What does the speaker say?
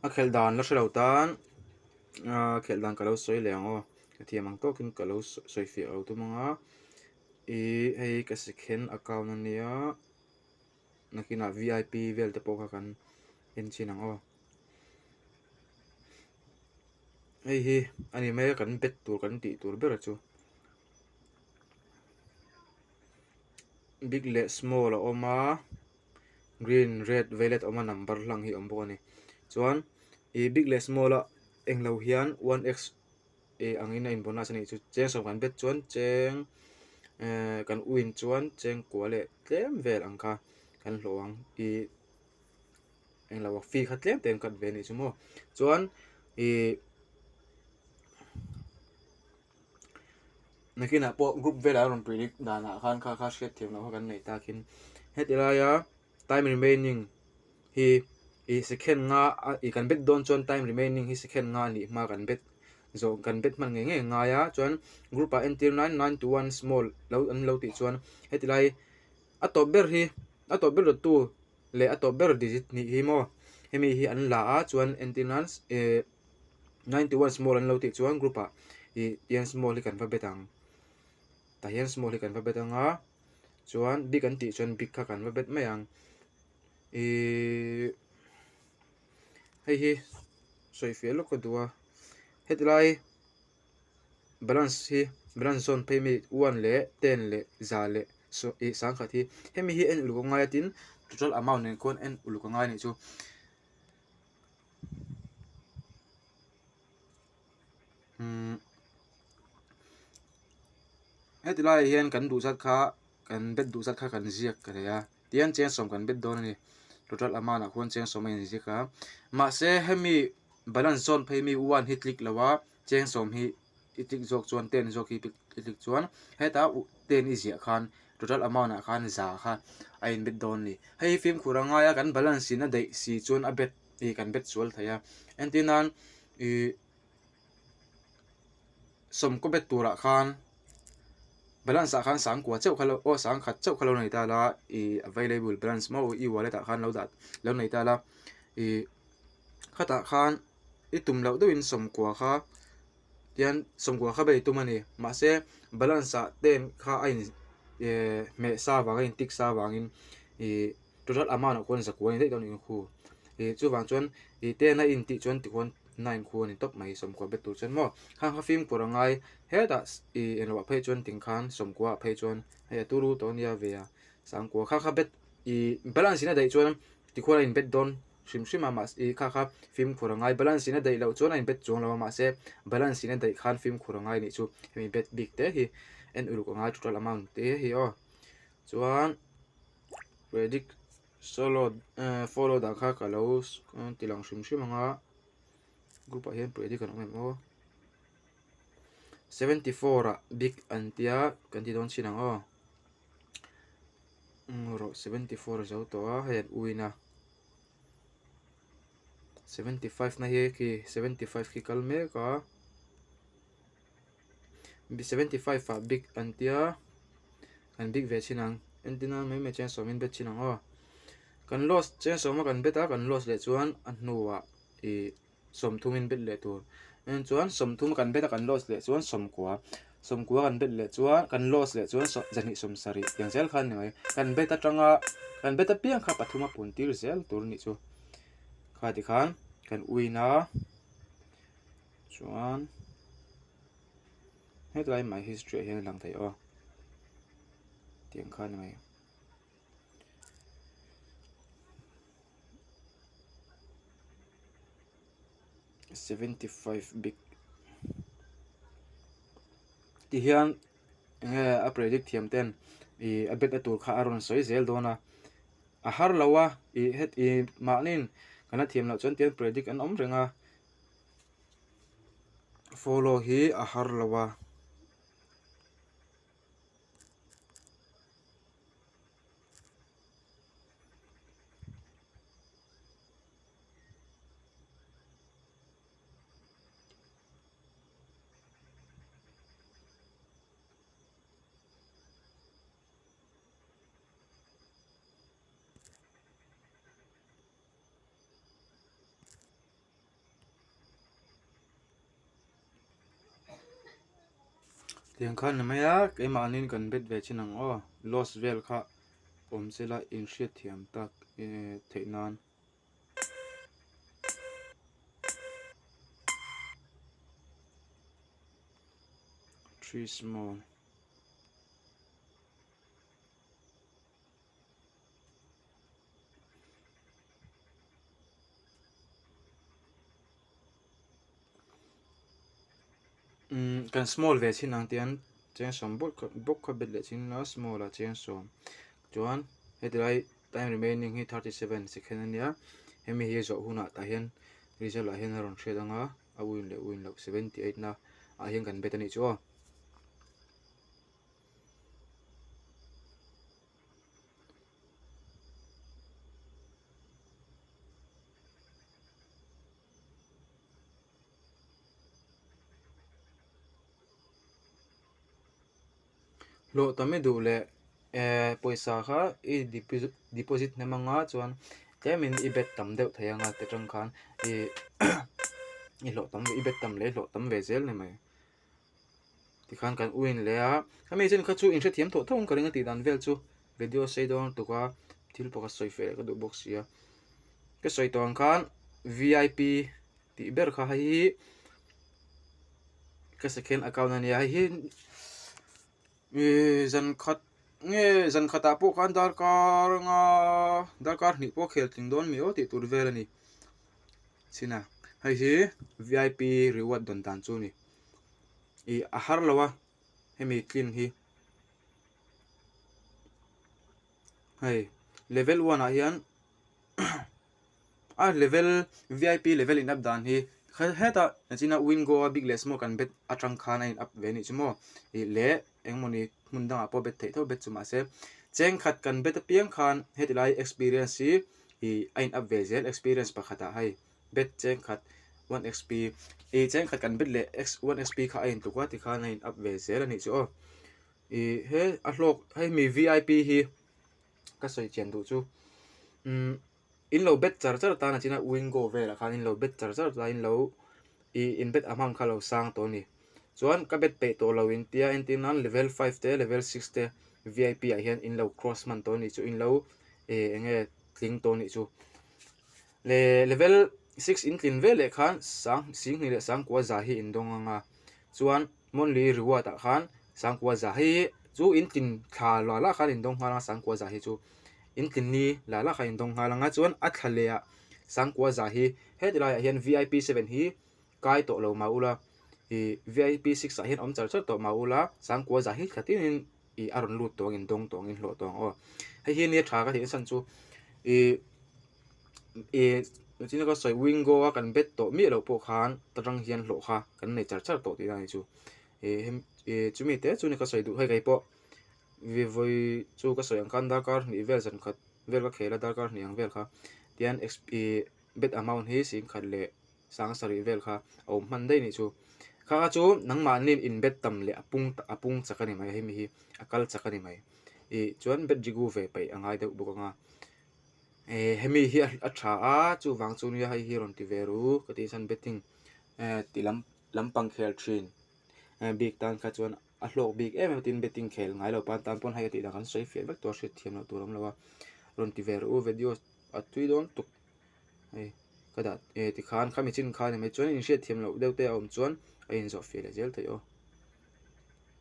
A khelh dan la hre lo tan a khelh dan ka lo sawi leh ang aw ka thiam ang tawkin ka lo sawi fiah lo tum ang a ih hei ka second account a nia nakinah vip vel te pawh kha kan en chin ang aw hei hi a ni mai a kan bet tur kan tih tur ber chu big leh small a awm a. Green red violet awm a number hlang hi a awm bawk a ni chuan ih big leh small a englo hian one x ih angin a in bonus a nih chu cheng sawm kan bet chuan cheng ehh kan win chuan cheng kua leh tlem vel ang kha kan hlawh ang ih englo a fee kha tlem te an cut ve a nih chu maw chuan ih. Nakinah pawh group velah a rawn predict danah khan kha kha hriat thiam loh kha kan nei takin heti laia time remaining hi ih second nga a ih kan bet dawn chuan time remaining hi second nga a nih hma kan bet zawh kan bet hman ngei ngei a ngai a chuan group ah entir nan nine to one small lo an lo tih chuan heti lai a tawp ber hi a tawp ber dawttu leh a tawp ber digit hnih hi maw hemi hi an la a chuan entir nan eh. 91 small an lo tih chuan group ah ih tihian small hi kan va bet ang tah hian small hi kan va bet ang a chuan big an tih chuan big kha kan va bet mai ang ihh hei hi sawi fiah lawk ka duh a heti lai balance hi balance zawn phei mi one leh ten leh za leh saw ih sangkhat hi hemi hi en uluk a ngai a tin total amount nen khuan en uluk a ngai a nih chu. Umm heti laiah hian kan duh zat kha kan bet duh zat kha kan ziak ka thei a tihian cheng sawm kan bet dawn a ni total amount ah khuan cheng sawm a inziak a mahse hemi balance zawn phei mi one hi click lo a cheng sawm hi i click zawk chuan ten zawk hi i click chuan heta ten i ziah khan total amount ah khan za kha a in bet dawn a ni hei hi fimkhur a ngai a kan balance in a daih si chuan a bet ih kan bet sual thei a entir nan ih sawmkaw bet turah khan balance ah khan sangkua chauh kha lo aw sangkhat chauh kha lo nei ta la ih available balance maw e wallet ah khan lo dah lo nei ta la ih khatah khan i tum loh deuhin sawmkua kha tihian sawmkua kha bei tum a ni mahse balance ah ten kha a in eh hmeh sa vang a in tick sa vangin ih total amount ah khuan zakua a ni daih dawn a ni khu ih chuvang chuan ih ten a in tih chuan tikhuan nine khu a ni tawp mai sawmkua bet tur chuan maw khang kha fimkhur a ngai hetah ih englo ah phei chuan ting khan sawmkua ah phei chuan hei a turu tawh a nia ve a sangkua kha kha bet ih balance in a daih chuan tikhuan a in bet dawn. Hrim hrim a mahse ih kha kha fimkhur a ngai balance in a daih loh chuan a inbet chuang lo a mahse balance in a daih khan fimkhur a ngai anih chu hemi bet bik te hi en uluk a ngai total amount te hi aw chuan predict solo eh follow dan kha ka lo ti lang hrim hrim ang a group ah hian predict an awm em aw 74 ah big an tia kan ti dawn chin ang aw. Rawh 74 a zo tawh a hei an uin a 75 na hi khi 75 khi kal mek a 75 ah big an tia kan big ve chin ang entir nan mai mai chuan sawmin bet chin ang aw kan loss cheng sawma kan bet a kan loss leh chuan a hnuah ih. Sawmthum in bet leh tur en chuan sawmthum kan bet a kan loss leh chuan sawmkua sawmkua kan bet leh chuan kan loss leh chuan zahnih sawm sarih tiang zel kha a ni mai kan bet atanga kan bet apiang kha pathum a pun tir zel tur a nih chu kha tikhan kan win a chuan hetlai my history ah hian a lang thei aw tiang kha a ni mai. 75 big ti hian enge a predict thiam ten ih a bet na tur kha a rawn sawi zel dawn a a har lo a ih het ih mahni kan la thiam loh chuan tihian predict an awm reng a follow hi a har lo a. Tiang khan ni mai a, keimahniin kan bet ve chin ang aw, loss vel kha awm sela inhriatthiam tak theih nan. Three small. Umm kan small ve chin ang tian cheng sawm bawk bawk kha bet leh chin ila small ah cheng sawm chuan heti lai time remaining hi 37 second a nia hemi hi zawh hunah tah hian result ah hian a rawn hriat ang a a win leh win loh 78 na ah hian kan bet a nih chu aw. Hlawh tam i duh leh eh pawisa kha i deposit hnem anga chuan tlemin i bet tam deuh thei anga ti tang khan ih i hlawh tam i bet tam leh i hlawh tam ve zel ni mai. Tikhan kan win leh a, hemi chin kha chu inhrethiam tawh tho ang ka ring a tih dan vel chu video sei dawn lutuk a thil pakhat sawi feh leh ka duh bawk si a. Ka sawi tawh ang khan vip tih ber kha hei hi ka second account a nia hei hi ih zan khat nge zan khatah pawh khan darkar anga darkar hnih pawh khel tling dawn mi aw tih tur vel a ni. Chhin a, hei hi vip reward dawn dan chu a ni. Ih a har lo a hemi tlin hi hei level one ah hian a level vip level in up dan hi hetah nachina wingo a big leh small kan bet atang khan a in up ve a nih chu maw ih leh engmawni hmun dangah pawh bet theih tho bet chu mahse chengkhat kan bet apiang khan heti lai experience hi ih a in up ve zel experience pakhatah hei bet chengkhat one xp ih chengkhat kan bet leh x one xp kha a in tluk a tikhan a in up ve zel a nih chu aw ih he a hlawk hei mi vip hi ka sawi chian duh chu umm in lo bet char char tan a china wingo velah khan in lo bet char char ta in lo ih in bet a hmang kha lo sang tawh a ni chuan ka bet peih tawh lo in tia entir nan level five te level six te vip ah hian in lo cross hman tawh a nih chu in lo ih eng nge tling tawh a nih chu le level six in tlin vel leh khan sang singhnih leh sangkua za hi in dawng ang a chuan monthly reward ah khan sangkua za hi chu in tlin thla la la khan in dawng nghal ang a sangkua za hi chu in tlin ni la la khan in dawng nghal ang a chuan a thla leh ah sangkua za hi heti laiah hian vip seven hi kai tawh lo mah ula ih vip six ah hian awm char char tawh mah ula sangkua za hi thla tinin ih a rawn lut tawh ang in dawng tawh ang in hlawh tawh ang aw hei hi nia tha ka tih nachhan chu ih ih engtin ka sawi wingo a kan bet tawh miah loh pawh khan ta tang hian hlawh kha kan nei char char tawh tih na ni chu ih hem ih chumi te chu ni ka sawi duh hei kei pawh vawi chu ka sawi ang khan darkar hnih vel zan khat vel ka khel a darkar hnih ang vel kha tihian ih bet amount hi singkhat leh sang sarih vel kha a awm hman daih anih chu kha kha chu nangmahni in bet tam leh a pung a pung chak a ni mai hemi hi a kal chak a ni mai ih chuan bet rigu ve peih a ngai deuh bawk ang a eh hemi hi a tha a chuvang chu nia hei hi rawn ti ve ru ka tih chuan betting eh ti lam lampang khel thin eh bik tan kha chuan a hlawk bik em em tin betting khel ngai lo pan tan pawn hei a tih dan kan sawi fiah vek tawh a hriat thiam loh tur a awm lo a rawn ti ve ru video a tui dawn tuk. Hei ka dah eh tikhan khami chin khan ni mai chuan inhriat thiam loh deuh te a awm chuan a inzawh fiah leh zel theih aw.